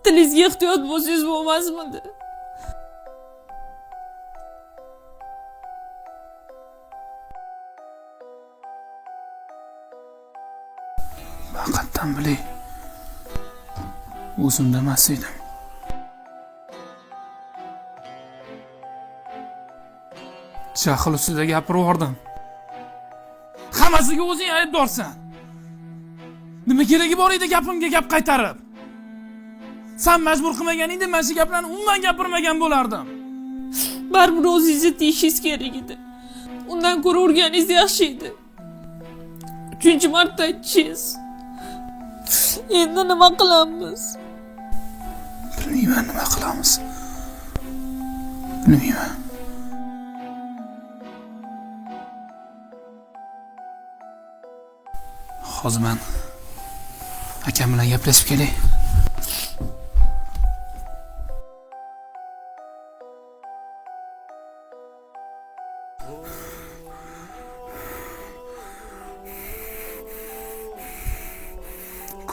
Tilingizga ehtiyot bo'lsangiz bo'lmasmidi? Man qayerdan bilay? O'zimda emas edim. Jahl ustida gapirib yubordim. Hammasiga o'zing aybdorsan. Nima keragi bor edi gapimga gap qaytarib? San majbur qilmaganingda men shu gaplarni umuman gapirmagan bo'lardim. Baribir o'zingizni tiyishingiz kerak edi. Undan ko'ra urganingiz yaxshi edi. Uchinchi marta aytishingiz. Endi nima qilamiz? Bilmayman nima qilamiz. Bilmayman. Hozir man akam bilan gaplashib kelay.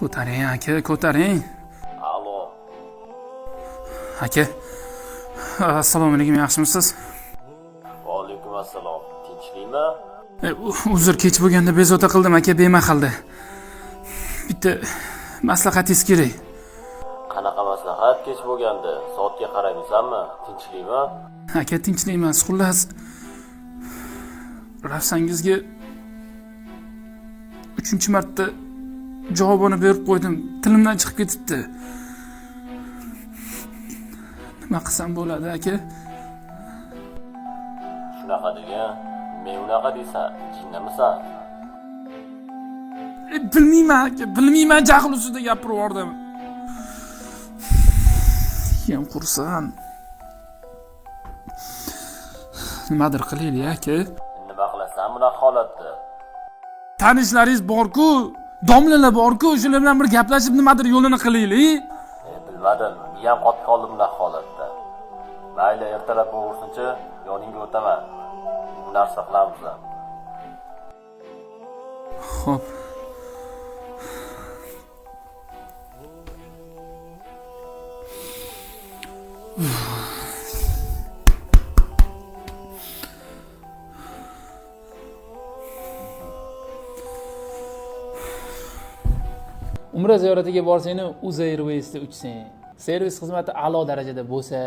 Ko'taring aka, ko'taring. Alo, Aka, assalomu alaykum, yaxshimisiz? va alaykum assalom. Tinchlikmi? Uzr, kech bo'lganda bezovta qildim aka, bemahalda. Bitta maslahatingiz kerak. Qanaqa maslahat kech bo'lganda? Soatga qaramaysanmi? Tinchlikmi? Aka, tinchlik emas, xullas Rafsangizga 3-marta javobini berib qo'ydim. Tilimdan chiqib ketibdi. Nima qilsam bo'ladi aka? Shunaqa degan. Men unaqa deysan, jinnimisan? Bilmayman aka, bilmayman, jahl ustida gapirib yubordim. Yem qursin. Nimadir qilaylik aka. Nima qilasan bunaqa holatda? Tanishlaringiz bor-ku, domlalar bor-ku, shular bilan bir gaplashib nimadir yo'lini qilaylik. Bilmadim, miyam qotib qoldi bunaqa holatda. Mayli, ertalab bo'g'ursinchi, yoningga o'taman. Bu narsa qilamiz. Xo'p. Umra ziyoratiga borsang, Uz Airways'da uchsang, servis xizmati a'lo darajada bo'lsa,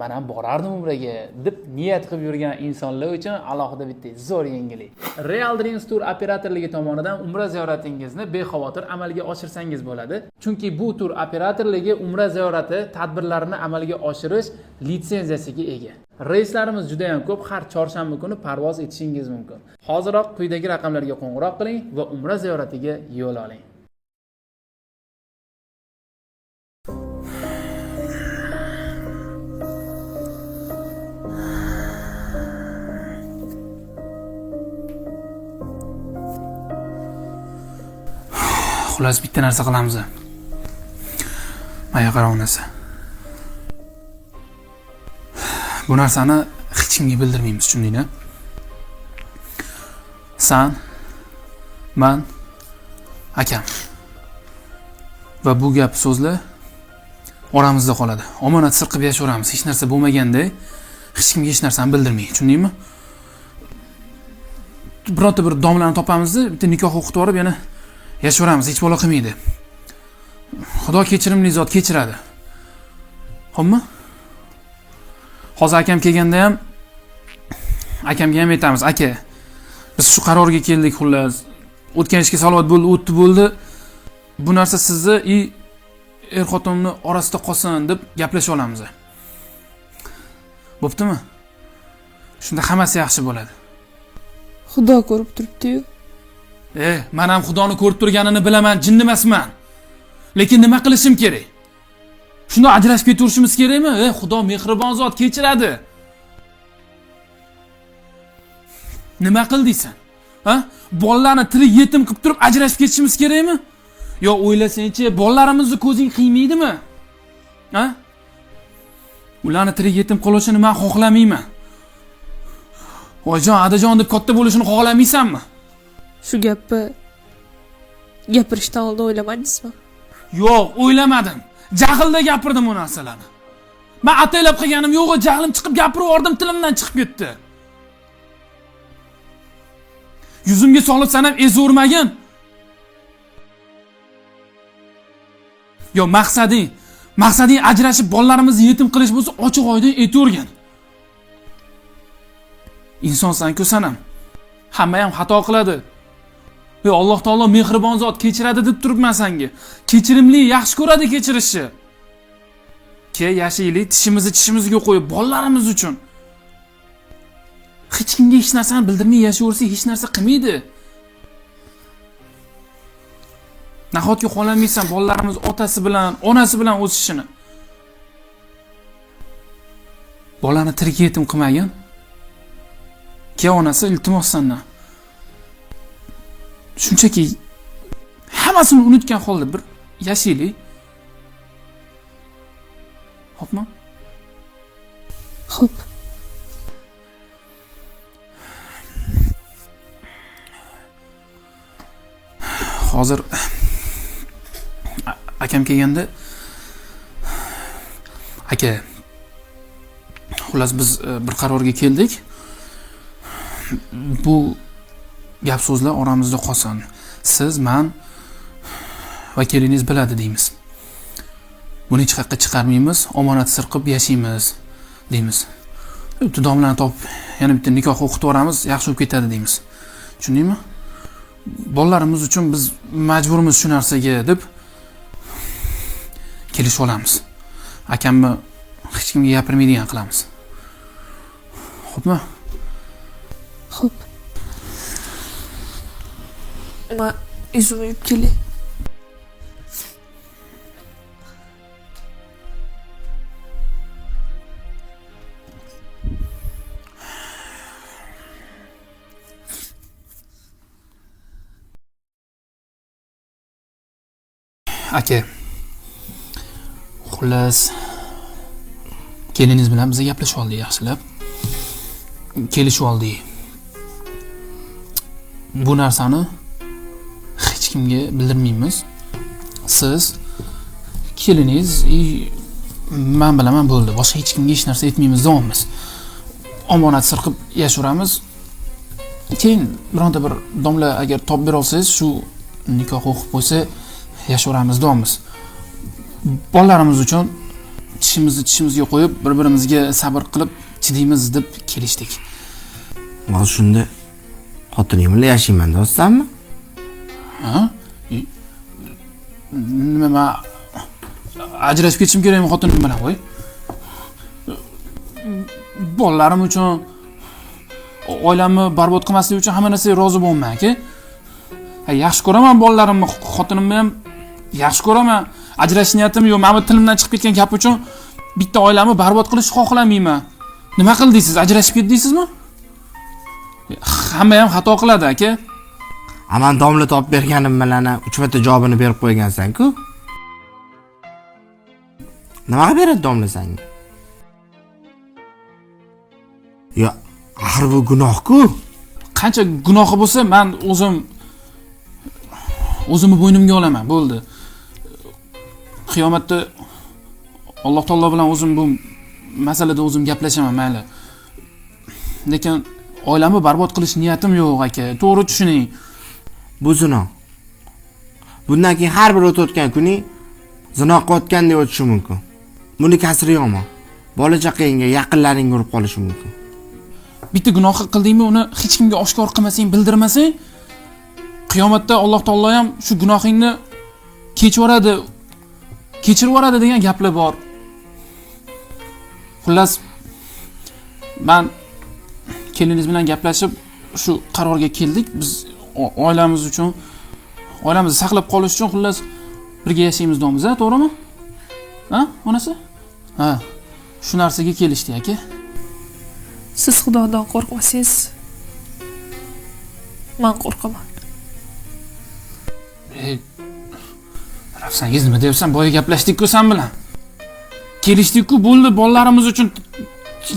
men ham borardim umraga deb niyat qilib yurgan insonlar uchun alohida bitta zo'r yengillik. Real Dreams Tour operatorligi tomonidan umra ziyoratingizni bexavotir amalga oshirsangiz bo'ladi. Chunki bu tur operatorligi umra ziyorati tadbirlarini amalga oshirish litsenziyasiga ega. Reyslarimiz juda ham ko'p, har chorshanba kuni parvoz etishingiz mumkin. Hoziroq quyidagi raqamlarga qo'ng'iroq qiling va umra ziyoratiga yo'l oling. Xullas bitta narsa qilamiz. Maya qarab narsa. Bu narsani hech kimga bildirmaymiz, tushundingmi? San, man, akam. Va bu gap so'zlar oramizda qoladi. Omonat sir qilib yashayveramiz. Hech narsa bo'lmaganda hech kimga hech narsani bildirmay, tushundingmi? Birorta bir domlani topamizda, bitta nikoh o'qitib yuborib, yana yashayveramiz, hech balo qilmaydi. Xudo kechirimli zot, kechiradi. Xo'pmi? Hozir akam kelganda ham akamga ham aytamiz, aka, biz shu qarorga keldik, xullas. O'tgan ishga salovat bo'ldi, o'tdi bo'ldi. Bu narsa sizni i er-xotinni orasida qolsin deb gaplashib olamiz. Bo'ptimi? Shunda hammasi yaxshi bo'ladi. Xudo ko'rib turibdi-yu. Men ham Xudoni ko'rib turganini bilaman, jinni emasman. Lekin nima qilishim kerak? Shunda ajrashib ketaverishimiz kerakmi? Xudo mehribon zot, kechiradi. Nima qil deysan? Ha? Bolalarni tirik yetim qilib turib ajrashib ketishimiz kerakmi? Yo o'ylasangchi, bolalarimizni ko'zing qiymaydimi? Ha? Ularni tirik yetim qolishini men xohlamayman. Oyijon, adajon deb katta bo'lishini xohlamaysanmi? Shu gapni gapirishdan oldin o'ylamadingizmi? Yo'q, o'ylamadim. Jahlda gapirdim u narsalarni. Men ataylab qilganim yo'q, jahlim chiqib gapirib yubordim, tilimdan chiqib ketdi. Yuzimga solib san ham ezurmagin. Yo, maqsading ajrashib bolalarimizni yetim qilish bo'lsa, ochiq oydin aytavergin. Insonsan-ku san ham. Hamma ham xato qiladi. Yo, Alloh taolo mehribon zot, kechiradi deb turibman senga. Kechirimli, yaxshi ko'radi kechirishni. Ke yashaylik, tishimizni tishimizga qo'yib bolalarimiz uchun. Hech kimga hech narsani bildirmay yashayversak, hech narsa qilmaydi. Nahotki xohlamaysan bolalarimiz otasi bilan, onasi bilan o'sishini? Bolani tirik yetim qilmagin. Ke onasi, iltimos sendan. Shunchaki hammasini unutgan holda bir yashaylik. Xo'pmi? Xo'p. Hozir akam kelganda, aka, xullas biz bir qarorga keldik. Bu gap so'zlar oramizda qolsin. Siz, men va keliningiz biladi deymiz. Buni hech qayerga chiqarmaymiz, omonat sir qilib yashaymiz deymiz. Bitta domlani topib, yana bitta nikoh o'qitib yuboramiz, yaxshi bo'lib ketadi deymiz. Tushundingmi? Bolalarimiz uchun biz majburmiz shu narsaga deb kelishib olamiz. Akamni hech kimga gapirmaydigan qilamiz. Xo'pmi? Xo'p. Ma yuzimni yuvib kelay. Aka, xullas keliningiz bilan biz gaplashib oldik yaxshilab. Kelishib oldik. Bu narsani hech kimga bildirmaymiz. Siz, keliningiz, men bilaman bo'ldi. Boshqa hech kimga hech narsa aytmaymiz, davommiz. Omonat sir qilib yashaveramiz. Keyin bironta bir domla agar topib bera olsangiz, shu nikoh o'qib qo'ysa yashaveramiz, davommiz. Bolalarimiz uchun tishimizni tishimizga qo'yib, bir-birimizga sabr qilib chidaymiz deb kelishdik. Hozir shunda xotining bilan yashayman deyapsanmi? Ha? Nima, men ajrashib ketishim kerakmi xotinim bilan, qo'y? Bolalarim uchun, oilamni barbod qilmaslik uchun hamma narsaga rozi bo'lman, aka. Ha, yaxshi ko'raman bolalarimni, xotinimni ham yaxshi ko'raman. Ajrashish niyatim yo'q. Mana bu tilimdan chiqib ketgan gap uchun bitta oilamni barbod qilishni xohlamayman. Nima qildingiz? Ajrashib ketdingizmi? Hamma ham xato qiladi, aka. Aman domla topib berganim bilan 3 marta javobini berib qo'ygansan-ku. Nima qilib beradi domla senga? Yo, axir bu gunoh-ku. Qancha gunohi bo'lsa, men o'zimni bo'ynimga olaman, bo'ldi. Qiyomatda Alloh taolo bilan o'zim bu masalada o'zim gaplashaman, mayli. Lekin oilamni barbod qilish niyatim yo'q, aka. To'g'ri tushuning. Bu zino. Bundan keyin har bir o'tayotgan kuning zino qilayotgandek o'tishi mumkin. Buni kasri yomon. Bola chaqangga, yaqinlaringga urib qolishi mumkin. Bitta gunoh qildingmi, uni hech kimga oshkor qilmasang, bildirmasang, qiyomatda Alloh taolo ham shu gunohingni kechirib yuboradi degan gaplar bor. Xullas, men keliningiz bilan gaplashib shu qarorga keldik. Biz oilamiz uchun, oilamizni saqlab qolish uchun xullas birga yashaymiz deymiz, ha, to'g'rimi? Ha, onasi? Ha, shu narsaga kelishdik, aka. Siz Xudodan qo'rqmasangiz, men qo'rqaman. Rafsangiz nima deyapsan? Boya gaplashdik-ku sen bilan. Kelishdik-ku, bo'ldi, bolalarimiz uchun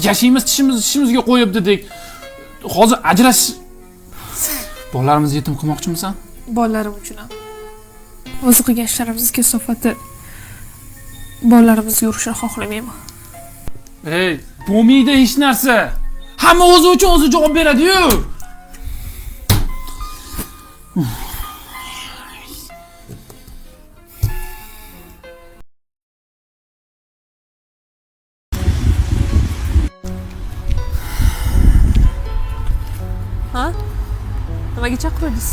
yashaymiz, tishimizni tishimizga qo'yib dedik. Hozir ajrash bolalarimizni yetim qilmoqchimisan? Bolalarim uchun ham. O'zi qilgan ishlarimizning kasofati Bolalarimizga urishini xohlamayman. Ey, bo'lmaydi hech narsa. Hamma o'zi uchun o'zi javob beradi-yu. Ha? Nimaga chaqirdingiz?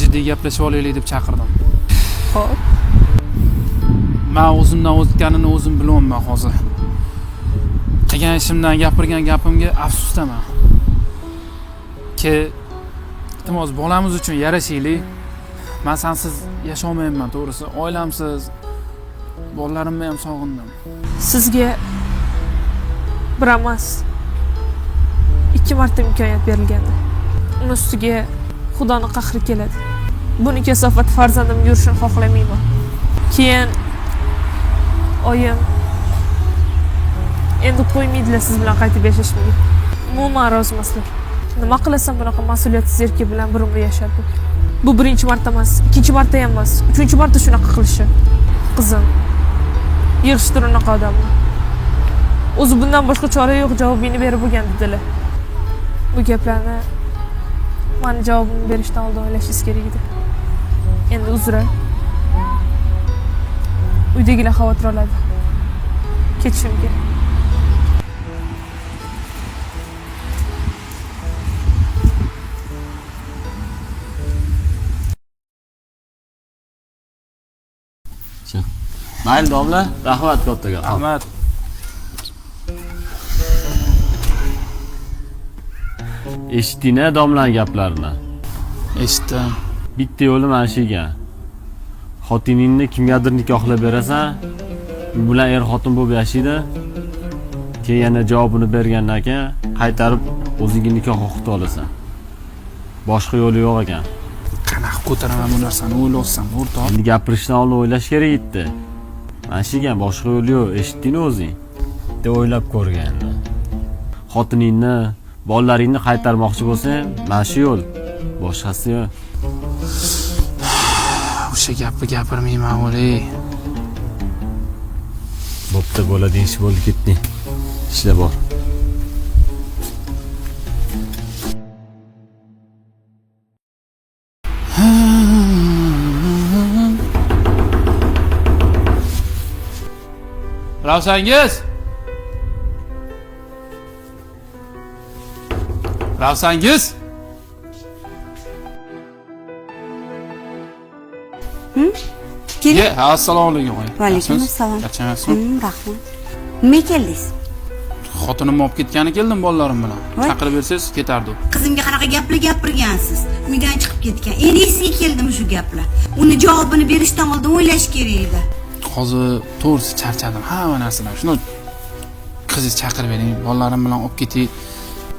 Jiddiy gaplashib olaylik deb chaqirdim. Xo'p. Men o'zimdan o'tganini o'zim bilyapman hozir. Qilgan ishimdan, gapirgan gapimga afsusdaman. Ke, iltimos, bolamiz uchun yarashaylik. Men sensiz yasholmayman, to'g'risi. Oilamsiz, bolalarimni ham sog'indim. Sizga bir emas, 2 marta imkoniyat berilgandi. Uni ustiga Xudoni qahri keladi. Buni kasofat farzandim yurishini xohlamayman. Keyin oyim endi qo'ymaydilar siz bilan qaytib yashashimga. Umuman rozi emaslar. Nima qilasan bunaqa mas'uliyatsiz erkak bilan bir umr yashab? Bu birinchi marta emas, ikkinchi marta ham emas, uchinchi marta shunaqa qilishi. Qizim, yig'ishtir unaqa odamni. O'zi bundan boshqa chora yo'q, javobingni berib bo'lgan dedilar. Bu gaplarni mani javobimni berishdan oldin o'ylashingiz kerak edi. Endi uzra. Uydagilar xavotir oladi. Ketishim kerak. Mayli domla, rahmat kattaga. Rahmat. Eshitding-a domlaning gaplarini? Eshitdim. Bitta yo'li mana shu ekan. Xotiningni kimgadir nikohlab berasan, u bilan er-xotin bo'lib yashaydi. Keyin yana javobini bergandan keyin qaytarib o'zingga nikoh o'qitib olasan. Boshqa yo'li yo'q ekan. Qanaqa ko'taraman bu narsani o'ylayapsan, o'rtoq? Endi gapirishdan oldin o'ylash kerak edi. Mana shu ekan, boshqa yo'li yo'q, eshitdingmi o'zing? Deb o'ylab ko'rgan endi. Xotiningni, bolalaringni qaytarmoqchi bo'lsang, mana shu yo'l. Boshqasi yo'q. O'sha gapni gapirmayman, o'lay. Bo'pti, bo'ladi, ish bo'ldi, ketding. Ishla bor. Ravshangiz! Ravshangiz! Keling. Ye, assalomu alaykum. Va alaykum assalom. Charchamayapsizmi? Rahmat. Nima keldingiz? Xotinimni olib ketgani keldim bolalarim bilan. Voy. Chaqirib bersangiz ketardi u. Qizimga qanaqa gaplar gapirgansiz? Uydan chiqib ketgan. Endi esiga keldimi shu gaplar? Uni javobini berishdan oldin o'ylash kerak edi. Hozir to'g'risi charchadim hamma narsadan. Shuni qizingiz chaqirib bering, bolalarim bilan olib ketay.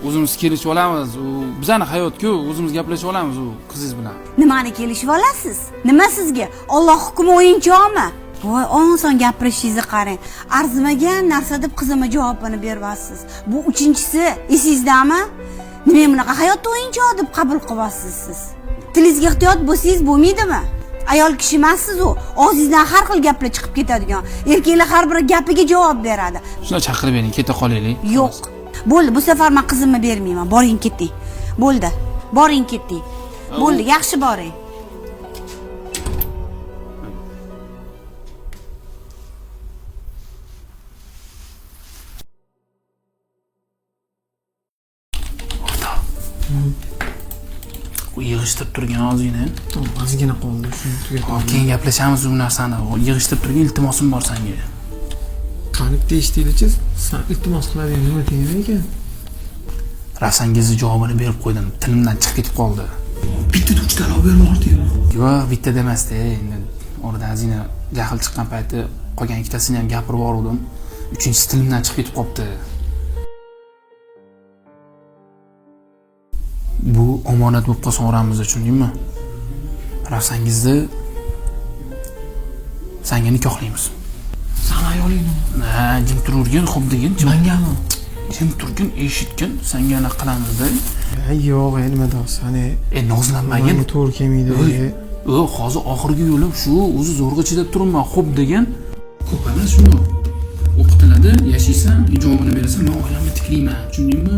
O'zimiz kelishib olamiz. U bizani hayot-ku, o'zimiz gaplashib olamiz u qizingiz bilan. Nimani kelishib olasiz? Nima sizga? Alloh hukmi o'yinchoqmi? Voy, oson gapirishingizni qarang. Arzimagan narsa deb qizimga javobini beryapsiz. Bu uchinchisi, esingizdami? Nima bunaqa hayotda o'yinchoq deb qabul qilyapsiz siz? Tilingizga ehtiyot bo'lsangiz bo'lmaydimi? Ayol kishi emassiz u. Og'zingizdan har xil gaplar chiqib ketadigan. Erkaklar har bir gapiga javob beradi. Shunda chaqirib bering, keta qolaylik. Yo'q. Bo'ldi, bu safar men qizimni bermayman. Boring keting. Bo'ldi. Boring keting. Bo'ldi, yaxshi boring. U yig'ishtirib turgan ozgina. Ozgina qoldi, shuni tugatib. Hop, keyin gaplashamiz bu narsani. Yig'ishtirib turgin, iltimosim bor senga. Qani bitta eshitaylikchi, san iltimos qiladigan nima tegma ekan? Ravshangizni javobini berib qo'ydim, tilimdan chiqib ketib qoldi. Bittada 3 taloq bermoqdi-yu. Yo'q, bittada emas-da, endi oradan ozgina jahl chiqqan payti qolgan ikkitasini ham gapirib yubordim. Uchinchisi tilimdan chiqib ketib qolibdi. Bu omonat bo'lib qolsin oramizda, tushundingmi? Ravshangizni sanga nikohlaymiz. San ayolingmi? Ha, jim turgin, xo'p degin, jim. Mangami? Jim turgin, eshitgin, sanga anaqa qilamiz-da. Yo'q, nima deyapsan? Nozlanmagin. Manga to'g'ri kelmaydi. Oy, Hozir oxirgi yo'lim shu, o'zi zo'rg'a chidab turibman, xo'p degan. Ko'p emas shuni. O'qitiladi, yashaysan, javobini berasan, men oilamni tiklayman, tushundingmi?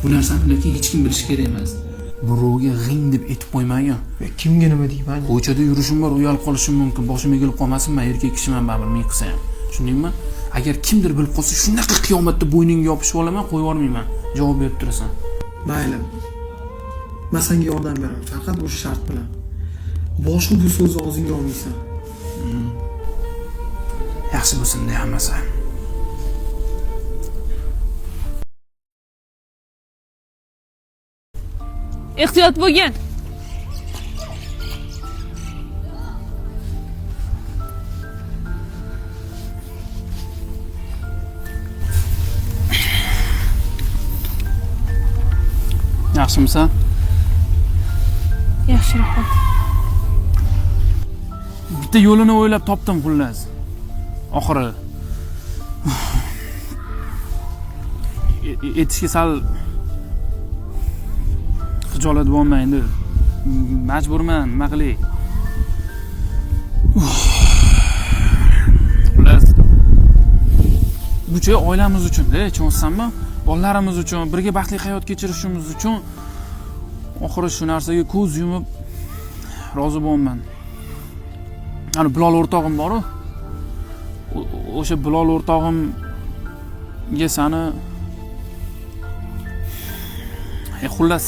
Bu narsani lekin hech kim bilishi kerak emas. Birovga g'ing deb aytib qo'ymagin. Kimga nima deyman? Ko'chada yurishim bor, uyalib qolishim mumkin, boshim egilib qolmasin, men erkak kishiman baribir, men qilsa ham. Tushundingmi? Agar kimdir bilib qolsa, shunaqa qiyomatda bo'yningga yopishib olaman, qo'yib yubormayman. Javob berib turasan. Mayli. Men senga yordam beraman, faqat o'sha shart bilan. Boshqa bu so'zni og'zingga olmaysan. Yaxshi bo'lsin-da hammasi. Ehtiyot bo'lgin. Yaxshimisan? Yaxshi, rahmat. Bitta yo'lini o'ylab topdim xullas. Oxiri aytishga sal xijolat bo'lma endi. Majburman, nima qilay? Xullas bucha oilamiz uchun-da, tushunsanmi? Bolalarimiz uchun, birga baxtli hayot kechirishimiz uchun oxiri shu narsaga ko'z yumib rozi bo'lman. Ana Bilol o'rtog'im bor-u. O'sha Bilol o'rtog'imga sani xullas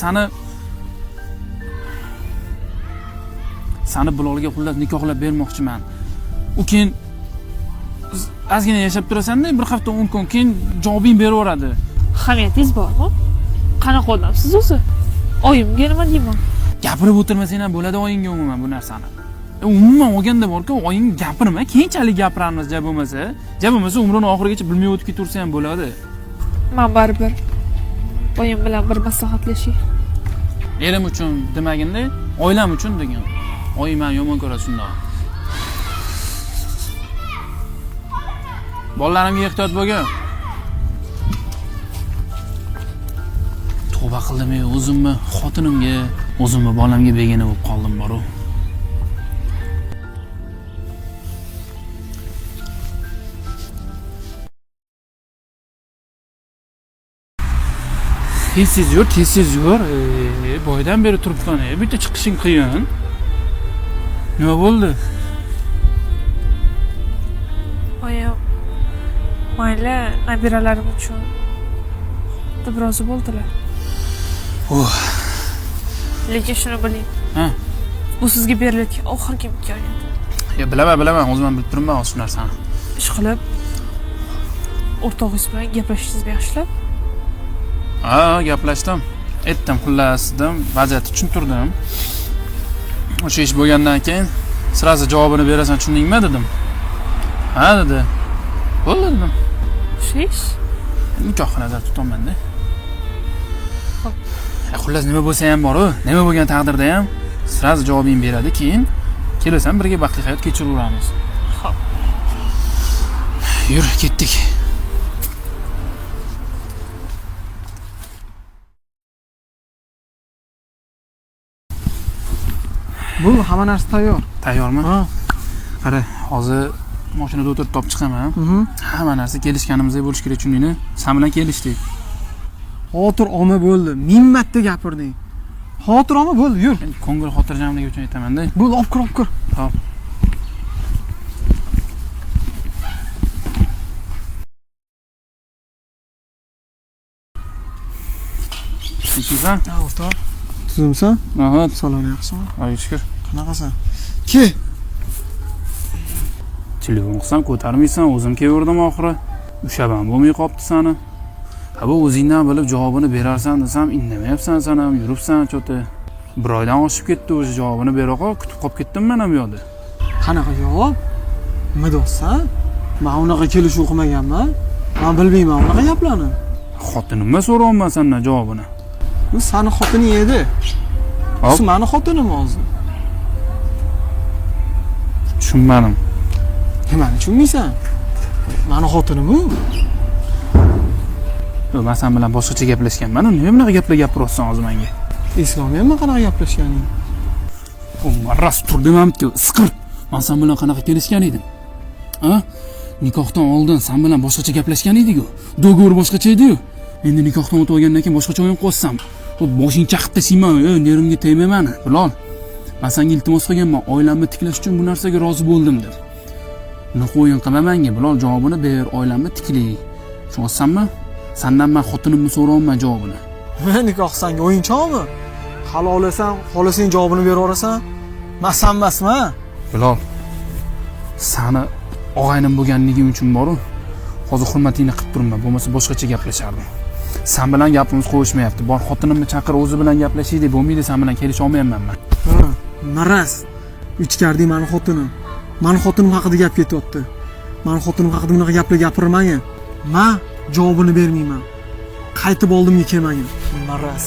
sani Bilolga xullas nikohlab bermoqchiman. U keyin ozgina yashab turasan-da, bir hafta 10 kun keyin javobing beraveradi. Hamiyatingiz bormi? Qanaqa odamsiz o'zi? Oyimga nima deyman? Gapirib o'tirmasang ham bo'ladi oyingga umuman bu narsani. Umuman olganda borku, oying gapirma, keyinchalik gapiramiz ja bo'lmasa. Ja bo'lmasa umrini oxirigacha bilmay o'tib ketaversa ham bo'ladi. Men baribir oyim bilan bir maslahatlashay. Erim uchun demaginda, oilam uchun degan. Oyim meni yomon ko'radi shundoq. Bolalarimga ehtiyot bo'lgin. Tavba qildim, o'zimni xotinimga, o'zimni bolamga begona bo'lib qoldim boru. Tez-tez yur, tez-tez yur. Boydan beri turibsan, bitta chiqishing qiyin. Nima bo'ldi? Oyim, mayli, nabiralarim uchun deb rozi bo'ldilar. Lekin shuni biling. Bu sizga berilayotgan oxirgi imkoniyat. Ya bilaman, o'zim ham bilib turibman shu narsani. Ish qilib o'rtog'ingiz bilan gaplashishingizni yaxshilab. Ha, gaplashdim. Aytdim, xullas dedim, vaziyatni tushuntirdim. O'sha ish bo'lgandan keyin sразу javobini berasan, tushundingmi dedim. Ha dedi. Bo'ldi dedim. O'sha ish? Nikohni nazarda tutaman-da. Xo'p. Xullas nima bo'lsa ham bor-u, nima bo'lgan taqdirda ham sразу javobing beradi, keyin kelasan birga baxtli hayot kechiraveramiz. Xo'p. Yur, ketdik. Bu hamma narsa tayyor. Tayyormi? Ha. Qara, hozir mashinada o'tirib topib chiqaman. Hamma narsa kelishganimizdek bo'lishi kerak, tushundingmi? Sen bilan kelishdik. Xotir olma bo'ldi. 1000 marta gapirding. Xotir olma bo'ldi, yur. Men ko'ngil xotirjamligi uchun aytaman-da. Bo'ldi, olib kir, olib kir. Xo'p. Tinchmisan? Ha, o'rtoq. Tuzumsan? Aha, Salom, yaxshimi? Allohga shukr. Qanaqasan? Ke. Telefon qilsam ko'tarmaysan, o'zim kelaverdim oxiri. Ushlab ham bo'lmay qopti sani. Ha, bu o'zingdan bilib javobini berarsan desam, indamayapsan sen ham, yuribsan cho'ta. Bir oydan oshib ketdi, o'zi javobini bera qol, kutib qolib ketdim men ham bu yoqda. Qanaqa javob? Nima deyapsan? Men unaqa kelishuv qilmaganman. Men bilmayman unaqa gaplarni. Xotinimga so'rayapman sendan javobini. Bu sani xotining edi. Hop. Bu meni xotinim hozir. Tushunmadim. Nimani tushunmaysan? Meni xotinim u. Yo'q, men sen bilan boshqacha gaplashganman. Nima bunaqa gaplar gapiryapsan hozir menga? Eslolmayapman qanaqa gaplashganingni. Maraz tur demamdi, isqirt. Man sen bilan qanaqa kelishgan edim? A? Nikohdan oldin sen bilan boshqacha gaplashgan edik-ku. Договор boshqacha edi-yu. Endi nikohdan o'tib olgandan keyin boshqacha o'yin qo'shsam, xo'p, boshing chaqib tashlayman, ey, nervimga tegma mani, Bilol. Man senga iltimos qilganman, oilamni tiklash uchun bu narsaga rozi bo'ldim deb. Bunaqa o'yin qilma menga, Bilol, javobini ber, oilamni tikli. Tushunyapsanmi? Sandan man xotinimni so'rayapman javobini. Nima nikoh sanga o'yinchoqmi? Hali olasan, xohlasang javobini beraverasan. Man san emasman. Bilol, sani og'aynim bo'lganligim uchun boru, hozir hurmatingni qilib turibman, bo'lmasa boshqacha gaplashardim. San bilan gapimiz qo'yishmayapti. Bor, xotinimni chaqir, o'zi bilan gaplashaylik, bo'lmaydi, san bilan kelisha olmayapman man. Ha, maraz. Ichkarding mani xotinim. Mani xotinim haqida gap ketyapti. Mani xotinim haqida bunaqa gaplar gapirmagin. Man javobini bermayman. Qaytib oldimga kelmagin. Maraz.